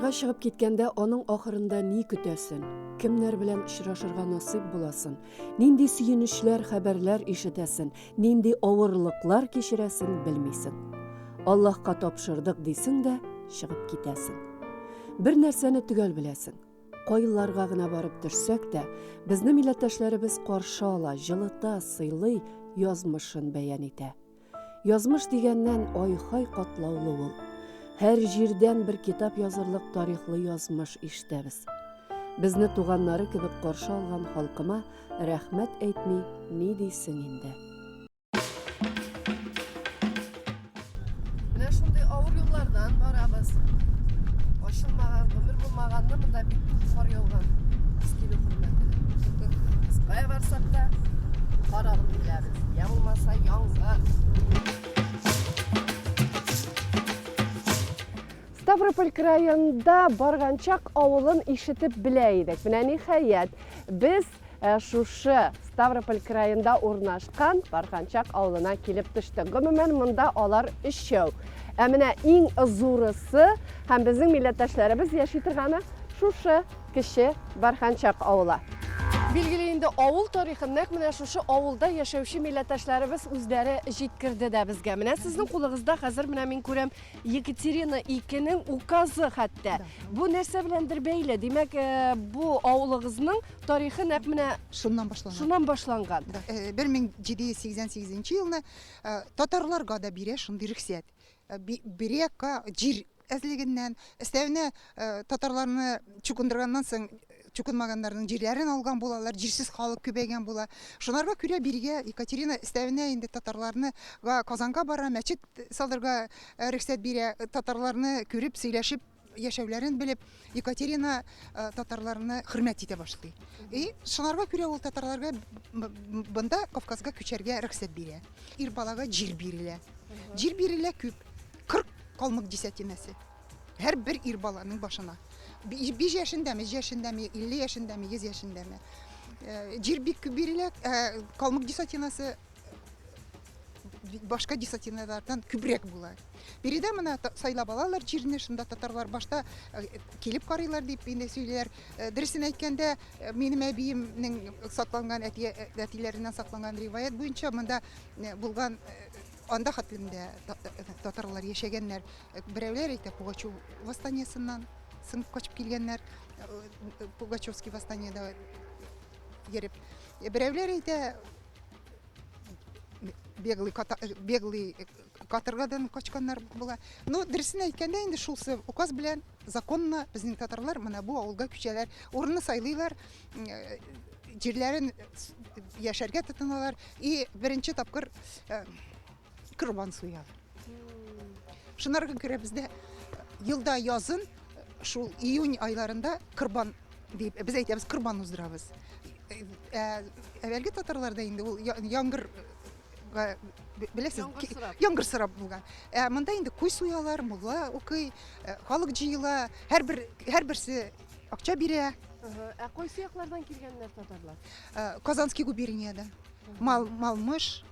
Юлларга чыгып киткәндә аның ахырында ни көтәсен, кемнәр белән очрашырга насыйп буласын, нинди сөенечләр, хәбәрләр ишетәсен, нинди авырлыклар кичерәсен белмисең. Аллаһка тапшырдык дисең дә, чыгып китәсең. Бер нәрсәне төгәл беләсең. Кайларга гына барып төшсәк тә, безне милләттәшләребез каршы ала, җылыта, сыйлый, язмышын бәян итә. Язмыш дигәннән, ай-һай катлаулы ул. Һәр җирдән бер китап язырлык тарихлы язмыш ишетәбез. Безне туганнары кебек каршы алган халкыма рәхмәт әйтми ни дисең инде. Менә шундый авыр юллардан барабыз. Ачылмаган, гомер булмаганны монда бик күп кар яуган. Без килү хөрмәтенә. Без кая барсак та, кар алып киләбез. Я булмаса яңгыр. Ставрополь краенда Барганчак авылын ишетеп белә идек. Менә ниһаять, без э, шушы Ставрополь краенда урнашкан Барганчак авылына килеп төштек. Гомумән, монда алар өчәү. Ә менә иң зурысы һәм безнең милләттәшләребез яши торганы шушы Кече Барханчак авылы. Билгеле инде, авыл тарихын нәкъ менә шушы авылда яшәүче милләттәшләребез үзләре җиткерде дә безгә. Менә сезнең кулыгызда хәзер менә мин күрәм Екатерина икенең указы хәтта. Бу нәрсә беләндер бәйле? Димәк, э, бу авылыгызның тарихы нәкъ менә шуннан башланган. Шуннан башланган. Да. 1788 э, елны э, татарларга да бирә шундый рөхсәт. Бирә җир әзлегеннән, өстәвенә татарларны чукындырганнан соң чукынмаганнарның җирләрен алган булалар, җирсез халык күбәйгән була. Шунарга күрә бирегә Екатерина өстәвенә инде татарларны Казанга бара, мәчет салырга рөхсәт бирә, татарларны күреп, сөйләшеп яшәүләрен белеп, Екатерина татарларны хөрмәт итә башлый. И шунарга күрә ул татарларга бында Кавказга күчәргә рөхсәт бирә. Ир балага җир бирелә. Җир бирелә күп. 40 калмык десятинасы. Һәр бер ир баланың башына. 5 яшендәме, яшендәме, 50 яшендәме, 100 яшендәме. Э, җир бик күп бирелә. Э, калмык десятинасы башка десятиналардан күбрәк була. Биредә менә сайлап алалар җирне, шунда татарлар башта э, килеп карыйлар дип инде сөйлиләр. Дөресен әйткәндә, минем әбиемнең сакланган әти әтиләреннән сакланган риваять буенча монда булган Анда хәтлем дә татарлар яшәгәннәр. Берәүләр әйтә, Пугачев восстаниесеннән соң качып килгәннәр. Пугачевский восстаниедә йөреп. Берәүләр әйтә, беглый, беглый каторгадан качканнар була. Ну, дөресен әйткәндә инде шулсы указ белән законно безнең татарлар менә бу авылга күчәләр. Урынны сайлыйлар, җирләрен яшәргә тотыналар и беренче тапкыр э, корбан суялар. Шунарга күрә бездә елда язын шул июнь айларында корбан дип без әйтәбез корбан уздырабыз. Ә, әвәлге татарларда инде ул яңгыр беләсез, яңгыр сорап булган. Ә монда инде куй суялар, мулла укый, э, халык җыела, һәрбер һәрберсе акча бирә. Ә кайсы яклардан килгәннәр татарлар? Э, Казанский губернияда. Мал, Малмыш,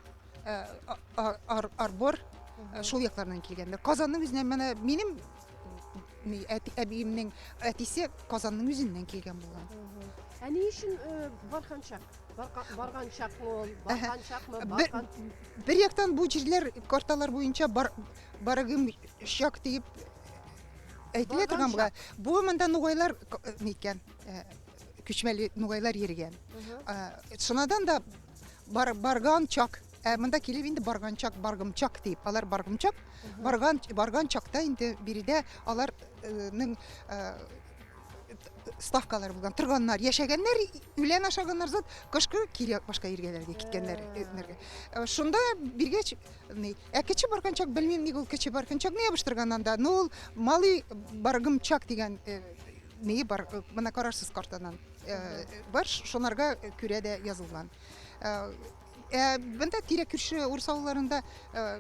э, Арбор э, шул яклардан килгәннәр. Казанның үзеннән менә минем әбиемнең әтисе Казанның үзеннән килгән булган. Ә ни өчен Барханчак? Барганчакмы ул? Барганчакмы? Барган... Бер яктан бу җирләр карталар буенча бар, Барыгым чак диеп әйтелә торган була. Бу монда нугайлар ниткән, күчмәле нугайлар йөргән. Шунадан да бар, барган чак, ә монда килеп инде барган чак, баргым чак дип, алар баргым чак, барган барган чакта инде биредә аларның ставкалар булган, торганнар, яшәгәннәр, үлән ашаганнар зат, кышкы кире башка иргәләргә киткәннәр. Шунда биргәч, ни, ә кече барганчак белмим, ник ул кече барганчакны ябыштырган анда. Ну ул малый баргымчак дигән ни бар, менә карарсыз картадан. Бар, шунарга күрә дә язылган. Ә бында тирә күрше урыс авылларында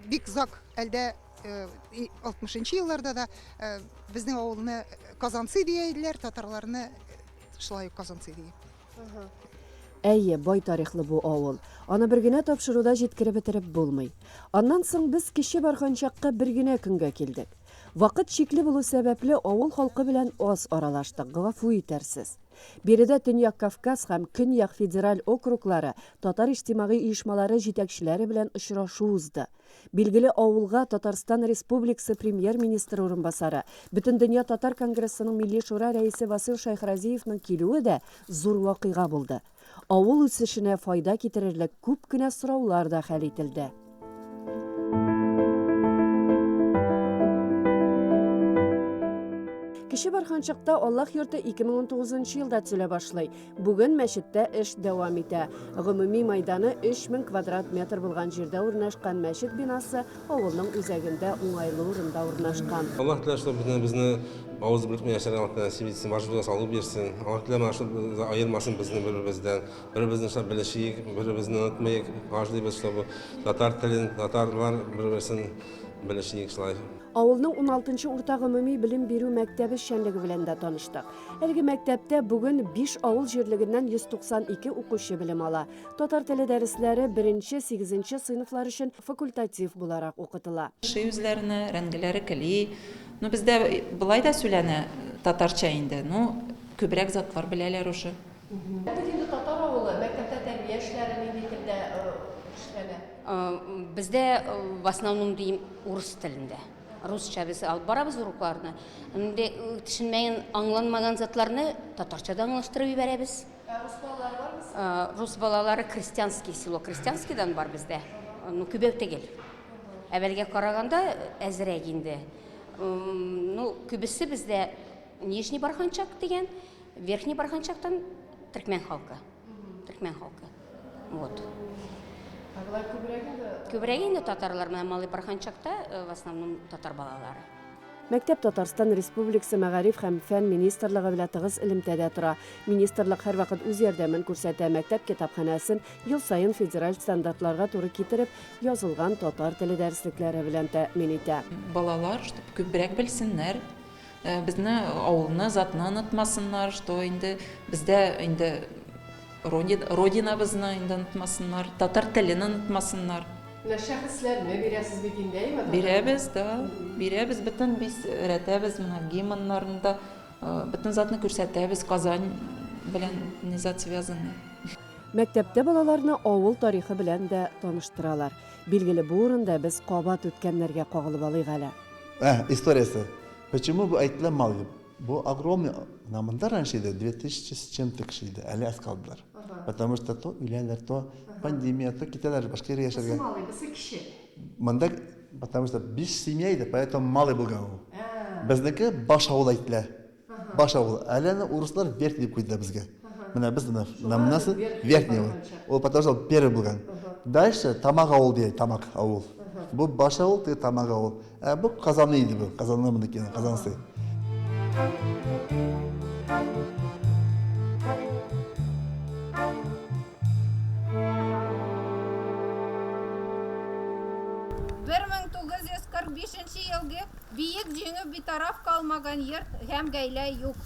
бик зак әлдә 60 елларда да безнең авылны Казанцы дия иделәр, татарларны шулай ук Казанцы дия. Әйе, бай тарихлы бу авыл. Аны бер генә тапшыруда җиткереп бетереп булмый. Аннан соң без Кече Барханчакка бер генә көнгә килдек. Вакыт чикле булу сәбәпле, авыл халкы белән аз аралаштык, гафу итәрсез. Биредә Төньяк Кавказ һәм Көньяк федераль округлары татар иҗтимагый оешмалары җитәкчеләре белән очрашу узды. Билгеле, авылга Татарстан Республикасы Премьер-министры урынбасары, Бөтендөнья татар конгрессының Милли шура рәисе Васил Шәйхразиевның килүе дә зур вакыйга булды. Авыл үсешенә файда китерерлек күп кенә сораулар да хәл ителде. Кече Барханчыкта Аллаһ йорты 2019 елда төзелә башлый. Бүген мәчеттә эш дәвам итә. Гомуми майданы 3000 квадрат метр булган җирдә урнашкан мәчет бинасы авылның үзәгендә уңайлы урында урнашкан. Аллаһ Тәгалә шул безне безне авыз белеп яшәргә Аллаһ Тәгалә насыйп итсен, башыбызга салу бирсен. Аллаһ Тәгалә менә шул аермасын безне бер-беребездән. Бер-беребезне шулай белешик, бер-беребезне онытмыйк. Каждыйбыз, чтобы татар телен, татарлар бер-берсен белешик шулай. Авылның уналтынчы урта гомуми белем бирү мәктәбе эшчәнлеге белән дә таныштык. Әлеге мәктәптә бүген биш авыл җирлегеннән 192 укучы белем ала. Татар теле дәресләре беренче, сигезенче сыйныфлар өчен факультатив буларак укытыла. Ошый үзләренә, рәнгеләре кели. Ну, бездә болай да сүләнә татарча инде, ну, күбрәк затлар беләләр уже. Бу бит инде татар авылы, мәктәптә тәрбия эшләре нинди телдә эшләнә? Бездә в основном дим урыс телендә. Русча без алып барабыз урокларны. Инде төшенмәгән, аңланмаган затларны татарча да аңлаштырып җибәрәбез. Ә рус балалары бармы соң? Рус балалары Крестьянский, село Крестьянскийдан бар бездә. Ну, күбәү түгел. Әвәлгә караганда әзрәк инде. Ну, күбесе бездә Нижний Барханчак дигән, Верхний Барханчактан төркмән халкы. Төркмән халкы. Вот. Ә болай күбрәк инде? Күбрәк инде татарлар, менә Малый Барханчакта в основном татар балалары. Мәктәп Татарстан Республикасы Мәгариф һәм фән министрлыгы белән тыгыз элемтәдә тора. Министрлык һәрвакыт үз ярдәмен күрсәтә, мәктәп китапханәсен ел саен федераль стандартларга туры китереп язылган татар теле дәреслекләре белән тәэмин итә. Балалар, чтоб күбрәк белсеннәр, Безне авылны, затны онытмасыннар, что инде бездә инде родинабызны инде онытмасыннар, татар телен онытмасыннар. Менә шәхесләрне бирәсез бит инде, әйеме? Бирәбез, да, бирәбез, бөтен без өйрәтәбез, менә гимннарны да, бөтен затны күрсәтәбез, Казань белән не зат связаны. Мәктәптә балаларны авыл тарихы белән дә таныштыралар. Билгеле, бу урында без кабат үткәннәргә кагылып алыйк әле. Ә, историясе. Почему бу әйтелә мал дип? Бу огромный, менә монда раньше иде, 2000 с чем-то кеше иде, әле аз калдылар. Потому что то үләләр, то пандемия, то китәләр башка җиргә яшәргә. Бусы малый, бусы кече. Монда, потому что биш семья иде, поэтому малый булган ул. Безнеке баш авыл әйтелә. Баш авыл. Әле аны урыслар верхний дип куйдылар безгә. Менә без менә менә верхний ул. Ул потому что первый булган. Дальше Тамак авыл дия, Тамак авыл. Бу баш авыл, теге Тамак авыл. Ә бу Казаны иде бу, Казанны моныкы, Казансы. Бер 1945 елгы Бөек Җиңү битараф калмаган йорт һәм гаилә юк.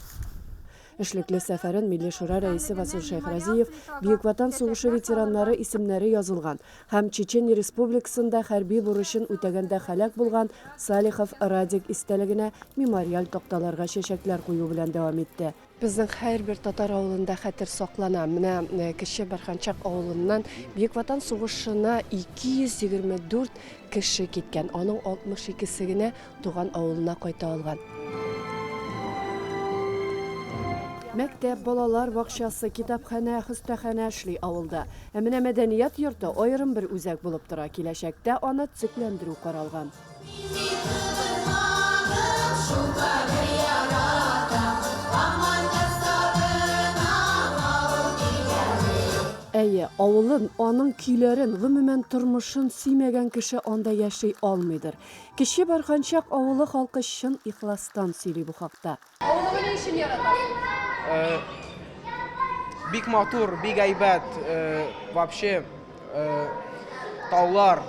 Эшлекле сәфәрен Милли Шура рәисе Васил Шәйхразиев Бөек Ватан сугышы ветераннары исемнәре язылган һәм Чечен Республикасында хәрби бурычын үтәгәндә һәлак булган Салихов Радик истәлегенә мемориаль такталарга чәчәкләр кую белән дәвам итте. Безнең һәрбер татар авылында хәтер саклана. Менә Кече Барханчак авылыннан Бөек Ватан сугышына 224 кеше киткән. Аның 62-се генә туган авылына кайта алган. Мәктәп, балалар бакчасы, китапханә, хостаханә эшли авылда. Ә менә мәдәният йорты аерым бер үзәк булып тора. Киләчәктә аны төзекләндерү каралган. Әйе, авылын, аның көйләрен, гомумән, тормышын сөймәгән кеше анда яши алмыйдыр. Кече Барханчак авылы халкы чын ихластан сөйли бу хакта. Авылыңны ни өчен яратасың? Бик матур, бик әйбәт, вообще таулар,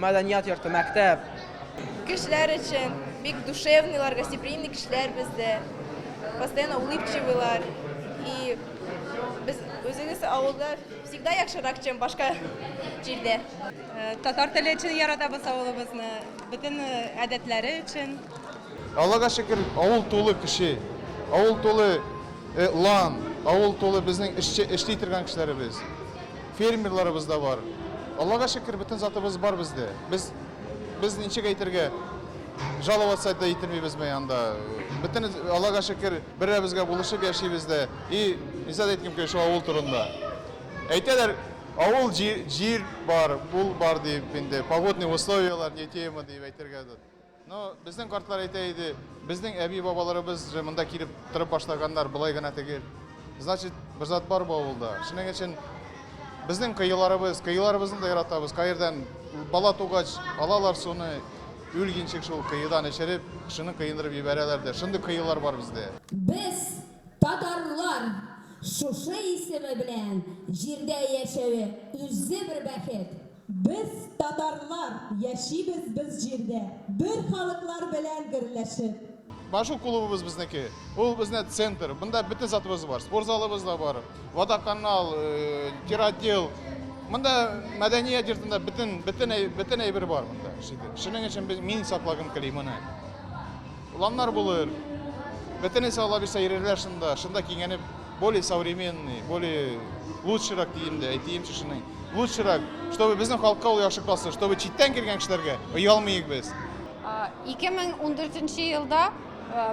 мәдәният йорты, мәктәп. Кешеләр өчен бик душевныйлар, гостеприимный кешеләр бездә. Постоянно улыбчивыйлар. И без үзегез Без авылда всегда яхшырак, чем башка җирдә. Татар теле өчен яратабыз авылыбызны, бөтен гадәтләре өчен. Аллага шөкер, авыл тулы кеше, авыл тулы лан, авыл тулы безнең эшче, эшли торган кешеләребез. Фермерларыбыз да бар. Аллага шөкер, бөтен затыбыз бар бездә. Без, без ничек әйтергә, жаловаться да ителмибезме анда. Бөтен, Аллага шөкер, бер-беребезгә булышып яшибез дә. И, нисә дә әйткем килә шул авыл турында. Әйтәләр, авыл җир, җир бар, бул бар дип инде, погодный условияләр не тема дип әйтергә. Но безнең картлар әйтә иде, безнең әби-бабаларыбыз же монда килеп торып башлаганнар, болай гына түгел. Значит, бер зат бар бу авылда. Шуның өчен безнең кыеларыбыз, кыеларыбызны да яратабыз. Каердан бала тугач, алалар суны, үлгенчек шул кыедан эчереп, шуны кыендырып җибәрәләр дә. Шундый кыелар бар бездә. Без, татарлар, шушы исеме белән җирдә яшәве үзе бер бәхет. Без, татарлар, яшибез без җирдә, Бер халыклар белән гөрләшеп. Менә шул клубыбыз безнеке. Ул безне центр. Монда бөтен затыбыз бар. Спорт залыбыз да бар. Водоканал, тиротдел. Монда мәдәният йортында бөтен, бөтен, бөтен әйбер бар монда. Шуның өчен без, мин саклагым кели моны. Планнар булыр. Бөтенесе Алла бирсә йөрерләр шунда. Шунда киңәнеп более современный, более лучшерак дием дә, әйтиемче шуны. Лучшерак, чтобы безнең халыкка ул яхшы калсын, чтобы читтән килгән кешеләргә оялмыйк без. 2014 елда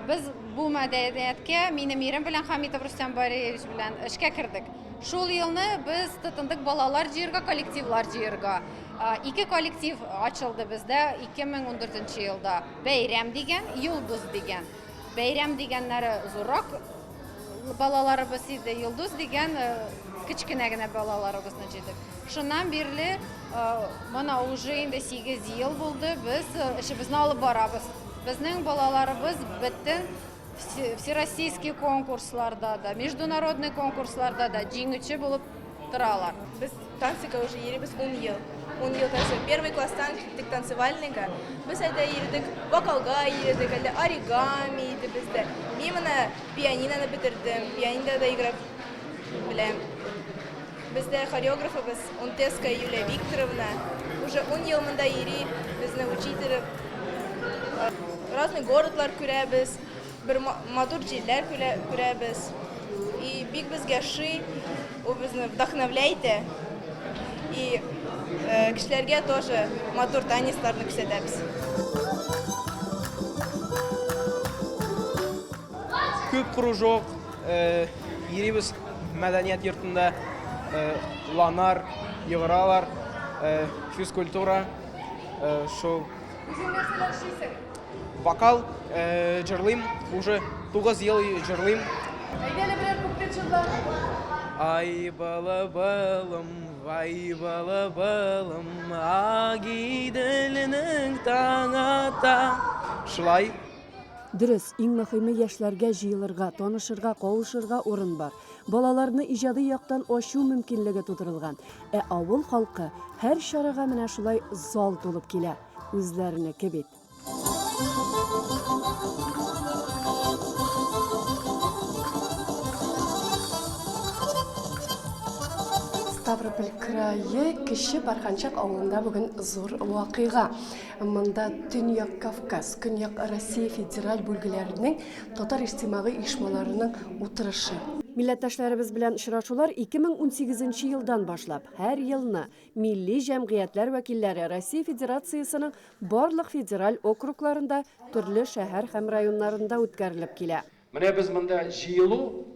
без бу мәдәнияткә минем ирем белән Хамитов Рустам Бариевич белән эшкә кердек. Шул елны без тотындык балалар җыерга, коллективлар җыерга. Ике коллектив ачылды бездә 2014 елда. Бәйрәм дигән, Йолдыз дигән. Бәйрәм дигәннәре зуррак балаларыбыз иде, Йолдыз дигән кечкенә генә балаларыбызны җыйдык. Шуннан бирле моны уже инде 8 ел булды, без эшебезне алып барабыз. Безнең балаларыбыз бөтен всероссийский конкурсларда да, международный конкурсларда да җиңүче булып торалар. Без танцыга уже йөрибез ун ел. Ун ел танцы. Первый класстан киттек танцевальныйга. Без әлдә йөрдек, вокалга йөрдек, әлдә оригами иде бездә. Мин менә пианиноны бетердем, пианинода да играть беләм. Бездә хореографыбыз Унтеская Юлия Викторовна. Уже ун ел монда йөри, безне учитель. Разный городлар күрәбез. Бер матур җирләр күрәбез. И бик безгә ошый, ул безне вдохновляет итә. И кешеләргә тоже матур танецларны күрсәтәбез. Күп кружок, йөрибез мәдәният йортында, ланар, йогыралар, физкультура, шул. Үзең нәрсәләр эшлисең? Вокал җырлыйм, уже 9 ел җырлыйм. Әйдә әле берәр куплет җырла. Ай былы-былым, вай былы-былым, Агиделнең таң ата. Шулай. Дөрес, иң мөхиме яшьләргә җыелырга, танышырга, кавышырга урын бар. Балаларны иҗади яктан ачу мөмкинлеге тудырылган. Ә авыл халкы һәр чарага менә шулай зал тулып килә. Үзләренеке бит. Ставрополь крае Кече Барханчак авылында бүген зур вакыйга. Монда Төньяк Кавказ, Көньяк Россия федераль бүлгеләренең татар иҗтимагый оешмаларының утырышы. Милләттәшләребез белән очрашулар 2018 елдан башлап, һәр елны милли җәмгыятьләр вәкилләре Россия Федерациясенең барлык федераль округларында, төрле шәһәр һәм районнарында үткәрелеп килә. Менә без монда җыелу,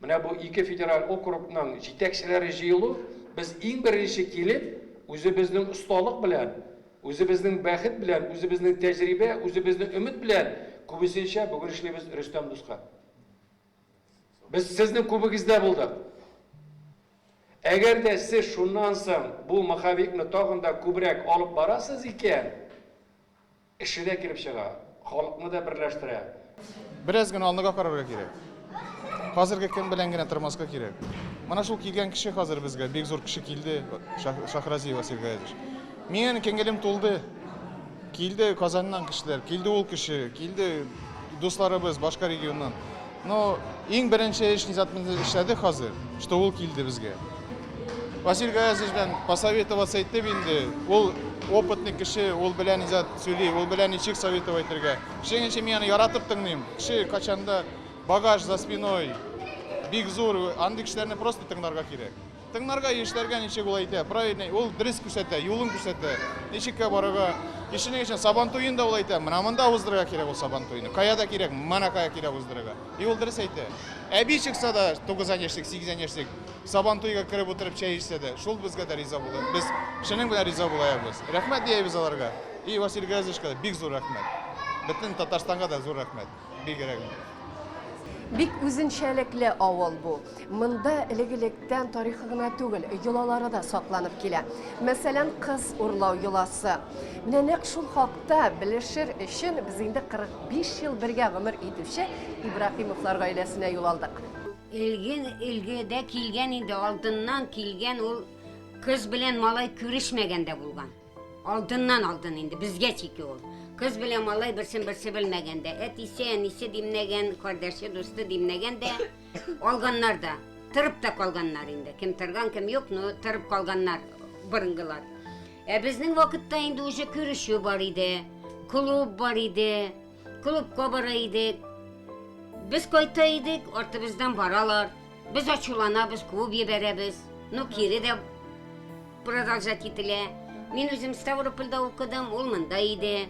менә бу ике федераль округның җитәкчеләре җыелу, без иң беренче килеп, үзебезнең осталык белән, үзебезнең бәхет белән, үзебезнең тәҗрибә, үзебезнең өмет белән күбесенчә бүген эшлибез Рөстәм дуска. Без сезнең күбегездә булдык. Әгәр дә сез шуннан соң бу маховикны тагын да күбрәк алып барасыз икән, эше дә килеп чыга, халыкны да берләштерә. Бераз генә алныга карарга кирәк. Хәзерге көн белән генә тормаска кирәк. Менә шул килгән кеше хәзер безгә, бик зур кеше килде, Шахразиев Василь Гаязович. Минем кеңгелем тулды. Килде Казаннан кешеләр, килде ул кеше, килде дусларыбыз башка регионнан. Но иң беренче эш Низат менә эшләде хәзер, что ул килде безгә. Василь Гаязович белән посоветоваться итеп инде, ул опытный кеше, ул белән Низат сөйли, ул белән ничек советовать итәргә. Шуның өчен мин аны яратып тыңлыйм. Кеше качанда багаж за спиной бик зур, андый кешеләрне просто тыңларга кирәк. Тыңларга, эшләргә ничек ул әйтә, правильно, ул дөрес күрсәтә, юлын күрсәтә, ничеккә барырга. Ишенең өчен Сабан туен да ул әйтә, менә монда уздырырга кирәк ул Сабан туйны. Кая да кирәк, менә кая кирәк уздырырга. И ул дөрес әйтә. Әби чыкса да, 9 яшьлек, 8 яшьлек, Сабан туйга кереп утырып чәй эчсә дә, шул безгә дә риза була. Без шуның белән риза булаябыз. Рәхмәт диябез аларга. И Василий Грязовичка да бик зур рәхмәт. Бөтен Татарстанга да зур рәхмәт. Бигрәк. Бик үзенчәлекле авыл бу. Монда элек-электән тарихы гына түгел, йолалары да сакланып килә. Мәсәлән, кыз урлау йоласы. Менә нәкъ шул хакта белешер өчен без инде 45 ел бергә гомер итүче Ибраһимовлар гаиләсенә юл алдык. Элген элгедә килгән инде, алдыннан килгән ул кыз белән малай күрешмәгән дә булган. Алдыннан алдын инде, безгә чики ул. Кыз белән малай берсен берсе белмәгән дә, әтисе, әнисе димнәгән, кардәше, дусты димнәгән дә, алганнар да. Торып та калганнар инде. Кем торган, кем юк, но торып калганнар борынгылар. Ә безнең вакытта инде уже күрешү бар иде, клуб бар иде, клубка бара идек. Без кайта идек, артыбыздан баралар. Без ачуланабыз, куып җибәрәбез. Ну, кире дә продолжать ителә. Мин үзем Ставропольдә укыдым, ул монда иде.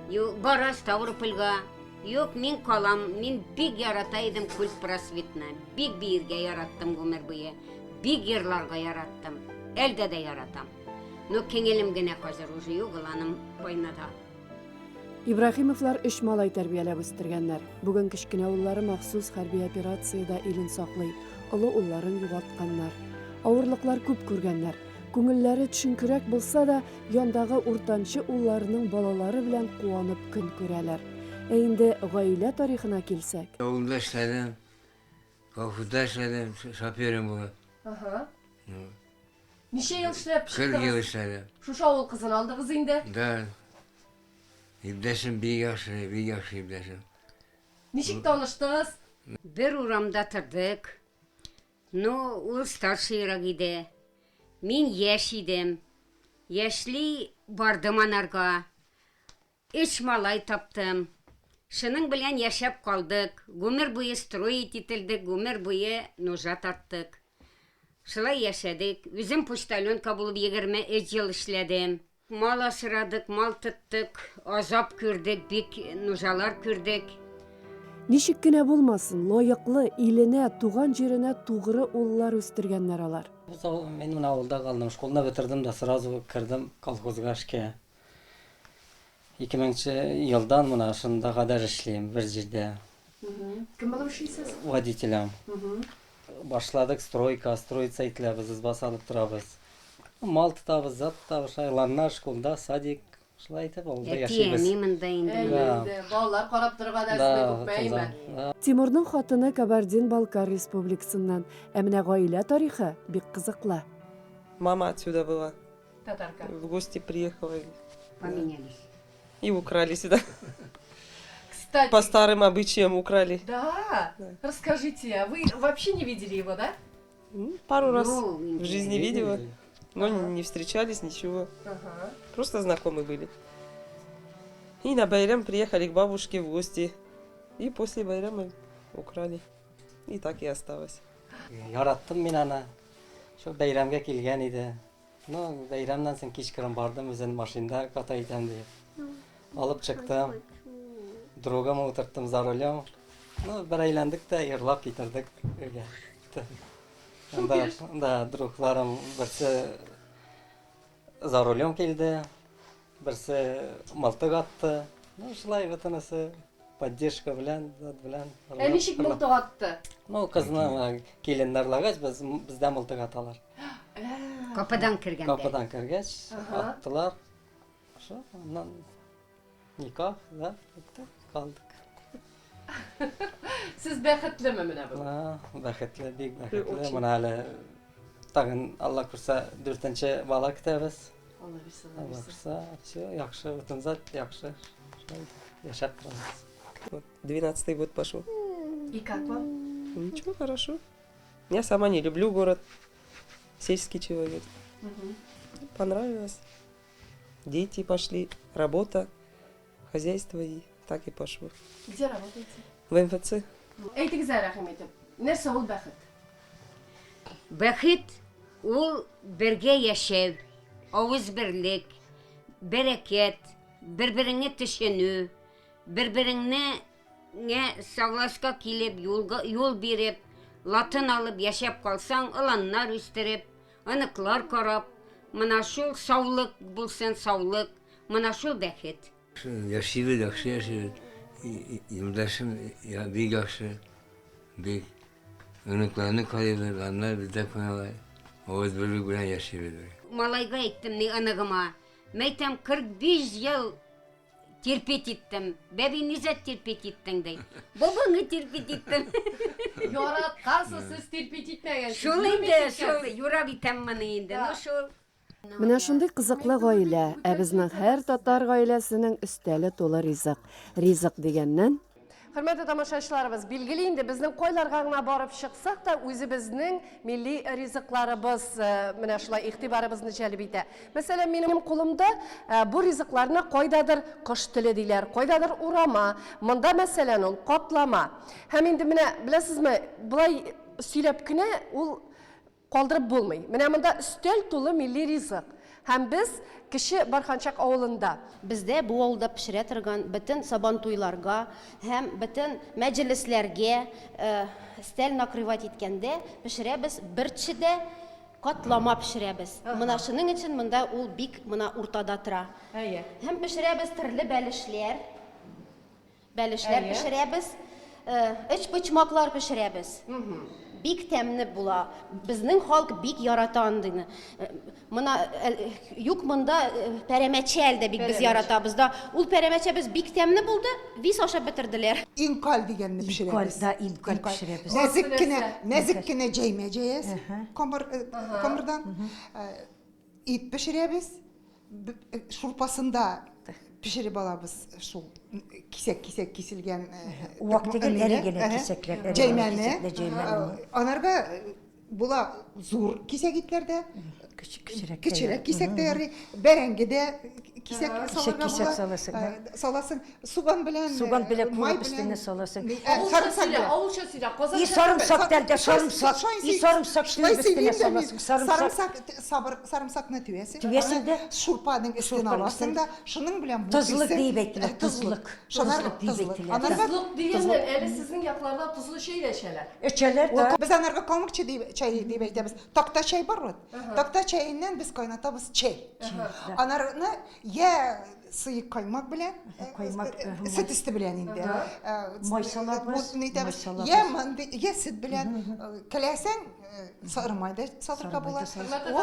Юк, бара Ставропольгә. Юк, мин калам. Мин бик ярата идем культ просветны. Бик биергә яраттым гомер буе. Бик йырларга яраттым. Әлдә дә яратам. Но кеңелем генә хәзер уже юк, ул аның войнада. Ибраһимовлар өч малай тәрбияләп үстергәннәр. Бүген кечкенә уллары махсус хәрби операциядә илен саклый, олы улларын югалтканнар. Авырлыклар күп күргәннәр. Күңелләре төшенкерәк булса да, яндагы уртанчы улларының балалары белән куанып көн күрәләр. Ә инде гаилә тарихына килсәк. Авылда эшләдем, колхозда эшләдем, шоферым булып. Ага. Ничә ел эшләп чыктыгыз? 40 ел эшләдем. Шушы авыл кызын алдыгыз инде? Да. Иптәшем бик яхшы, бик яхшы иптәшем. Ничек таныштыгыз? Бер урамда тордык. Ну, ул старшийрак иде. Мин яшь идем. Яшьли бардым анарга. Өч малай таптым. Шуның белән яшәп калдык. Гомер буе строить ителдек, гомер буе нужа тарттык. Шулай яшәдек. Үзем почтальонка булып 23 ел эшләдем. Мал асрадык, мал тоттык, азап күрдек, бик нужалар күрдек. Ничек кенә булмасын, лаеклы, иленә, туган җиренә тугры уллар үстергәннәр алар. Мин менә авылда калдым, школны бетердем дә сразу кердем колхозга эшкә. 2000 нче елдан менә шунда кадәр эшлим бер җирдә. Кем булып эшлисез? Водителем. Башладык стройка, строиться ителәбез, изба салып торабыз. Мал тотабыз, зат тотабыз, шулай ланнар, школда, садик, шулай итеп авылда яшибез. Әти-әни монда инде. Әйе инде, балалар карап торырга да әзме күпме, әйеме? Тимурның хатыны Кабардин-Балкар республикасыннан. Ә менә гаилә тарихы бик кызыклы. Мама отсюда была. Татарка. В гости приехала. Поменялись. И украли сюда. Кстати. По старым обычаям украли. Да? Расскажите, а вы вообще не видели его, да? Пару раз Ну, в жизни видела, но не встречались, ничего. Ага. Просто знакомы были. И на Байрам приехали к бабушке в гости. И после Байрама украли. И так и осталось. Яраттым мин аны. Шул бәйрәмгә килгән иде. Ну, бәйрәмнән соң кичкырын бардым, үзен машинада ката итәм дип. Алып чыктым. Другым утырттым за рулем. Ну, бер әйләндек тә йырлап китердек өйгә. Да, да, другларым берсе за рулем килде, берсе мылтык атты. Ну, шулай бөтенесе поддержка белән, зат белән. Ә ничек мылтык атты? Ну, кызны киленнәр лагач, без бездә мылтык аталар. Капыдан кергәндә. Капыдан кергәч, Ага. аттылар. Шо, аннан никах, да, бетте, калдык. Сез бәхетлеме менә бүген? А, бәхетле, бик бәхетле. Очень. Менә әле тагын Алла күрсә, дүртенче бала көтәбез. Алла бирсен, Алла Алла бирсен. күрсә, все, яхшы, бөтен зат яхшы. Шулай яшәп торабыз. Вот, 12-й год пошел. И как вам? Ничего, хорошо. Я сама не люблю город. Сельский человек. Понравилось. Дети пошли, работа, хозяйство и так и пошло. Где работаете? В МФЦ. Әйтегез әле, рәхим итеп. Нәрсә ул бәхет? Бәхет ул бергә яшәү, авызберлек, бәрәкәт, бер-береңне төшенү, бер-береңне ңә согласка килеп, юлга, юл биреп, латын алып яшәп калсаң, оланнар үстереп, оныклар карап, мына шул саулык булсын, саулык, мына шул бәхет. Яшибез, яхшы яшибез. Юлдашым бик яхшы, бик. Оныкларны карыйбыз, аннар бездә куналар. Авызберлек белән яшибез. Малайга әйттем, ни оныгыма, мәйтәм, 45 ел терпеть иттем. Бәби, низәт терпеть иттең, ди. Бабаңны терпеть иттем. Яраткансыз, сез терпеть итмәгәнсез. Шул инде, шул, юрап итәм моны инде. Ну шул. Менә шундый кызыклы гаилә, ә безнең һәр татар гаиләсенең өстәле тулы ризык. Ризык дигәннән. Хөрмәтле тамашачыларыбыз, билгеле инде, безнең кайларга гына барып чыксак та, үзебезнең милли ризыкларыбыз менә шулай игътибарыбызны җәлеп итә. Мәсәлән, минем кулымда бу ризыкларны кайдадыр кош теле диләр, кайдадыр урама, монда, мәсәлән, ул катлама. Һәм инде менә, беләсезме, болай сөйләп кенә ул Калдырып булмый. Менә монда өстәл тулы милли ризык. Һәм без Кече Барханчак авылында. Бездә бу авылда пешерә торган бөтен сабантуйларга һәм бөтен мәҗелесләргә стәл накрывать иткәндә пешерәбез бер чедә катлама пешерәбез. Мына шуның өчен монда ул бик мына уртада тора. Әйе. Һәм пешерәбез төрле бәлешләр. Бәлешләр пешерәбез, өчпочмаклар пешерәбез. Бик тәмле була. Безнең халык бик ярата андыйны. Мына юк монда пәрәмәчә әлдә бик без яратабыз да. Ул пәрәмәчәбез бик тәмле булды, вис ашап бетерделәр. Инкаль дигәнне пешерәбез. Инкаль, да, инкаль пешерәбез. Нәзек кенә, нәзек кенә җәймә җәясең камыр, камырдан. Ит пешерәбез. Шурпасында пешереп алабыз шул кисәк-кисәк киселгән Вак түгел, эре генә кисәкләр. Җәймәне. Анарга була зур кисәк итләр дә, кечерәк кисәк тә ярый, бәрәңге дә кисәк салырга була. Саласың. Суган белән, Суган белән май куып өстенә саласың. Сарымсак белән. Авылча сөйлә, казанча И сарымсак тәлдә, сарымсак. И сарымсак Шулай түгеп өстенә сөйлим дә мин. саласың. Сарымсак. Сарымсак, сабыр, сарымсакны түясең. Түясең дә. Шурпаның өстенә Шурпаның аласың да, шуның белән Тозлык бутыйсың. диеп әйтелә, Тозлык. тозлык. Шунар Тозлык диеп тозлык. әйтелә. Анарга Тозлык дигәннән, әле сезнең якларда тозлы чәй дә эчәләр. Эчәләр дә. Без анарга калмык чәй дип, чәй дип әйтәбез. Такта чәй бар бит. Такта чәеннән без кайнатабыз чәй. Анарны я Сыек каймак белән, Каймак, сөт өсте белән инде. Май салабыз, май салабыз. Я мондый, я сөт белән. Теләсәң, сары май да салырга була.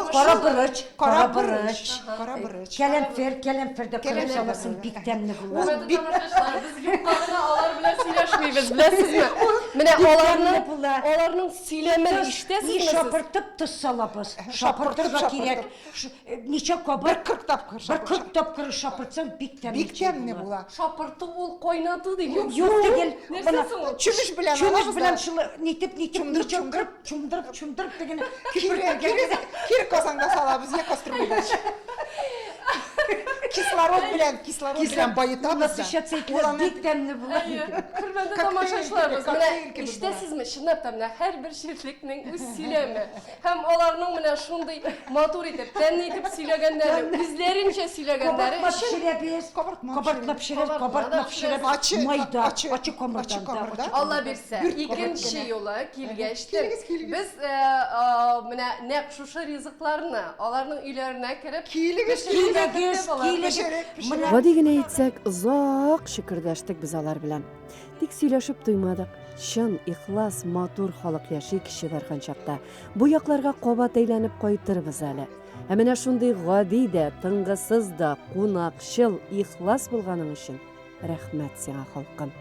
Кара борыч, кара борыч, кара борыч. Кәләмфер, кәләмфер дә кырып саласың, бик тәмле була. Ул бик без юкка гына алар белән сөйләшмибез, беләсезме? Менә аларның, аларның сөйләмен ишетәсезме сез? Шапыртып тоз салабыз. Шапыртырга кирәк. Ничә кабар? Бер 40 тапкыр. Бер 40 тапкыр шапыртсаң бик тәмле. Бик тәмле була. Шапырту ул кайнату дигән. Юк түгел. Нәрсә соң ул? Чүмеч белән Чүмеч белән шулай нитеп нитеп ничә кырып чумдырып чумдырып дигән. Кире кире казанга салабыз, я кастрюльгә. Кислород белән, кислород белән баетабыз. Насыщаться ителә, бик тәмле була. Хөрмәтле тамашачыларыбыз, менә ишетәсезме, чынлап та менә һәрбер җирлекнең үз сөйләме. Һәм аларның менә шундый матур итеп, тәмле итеп сөйләгәннәре, үзләренчә сөйләгәннәре Кабартма пешерәбез. Кабартма пешерәбез, кабартма пешерәбез. Майда, ачы камырдан да. Алла бирсә, икенче юлы килгәч тә без менә нәкъ шушы ризыкларны аларның өйләренә кереп килегез, килегез, килегез. Гади генә әйтсәк, озак чөкердәштек без алар белән. Тик сөйләшеп туймадык. Чын, ихлас, матур халык яши Кече Барханчакта. Бу якларга кабат әйләнеп кайтырбыз әле. Ә менә шундый гади дә, тынгысыз да, кунакчыл, ихлас булганың өчен рәхмәт сиңа, халкым.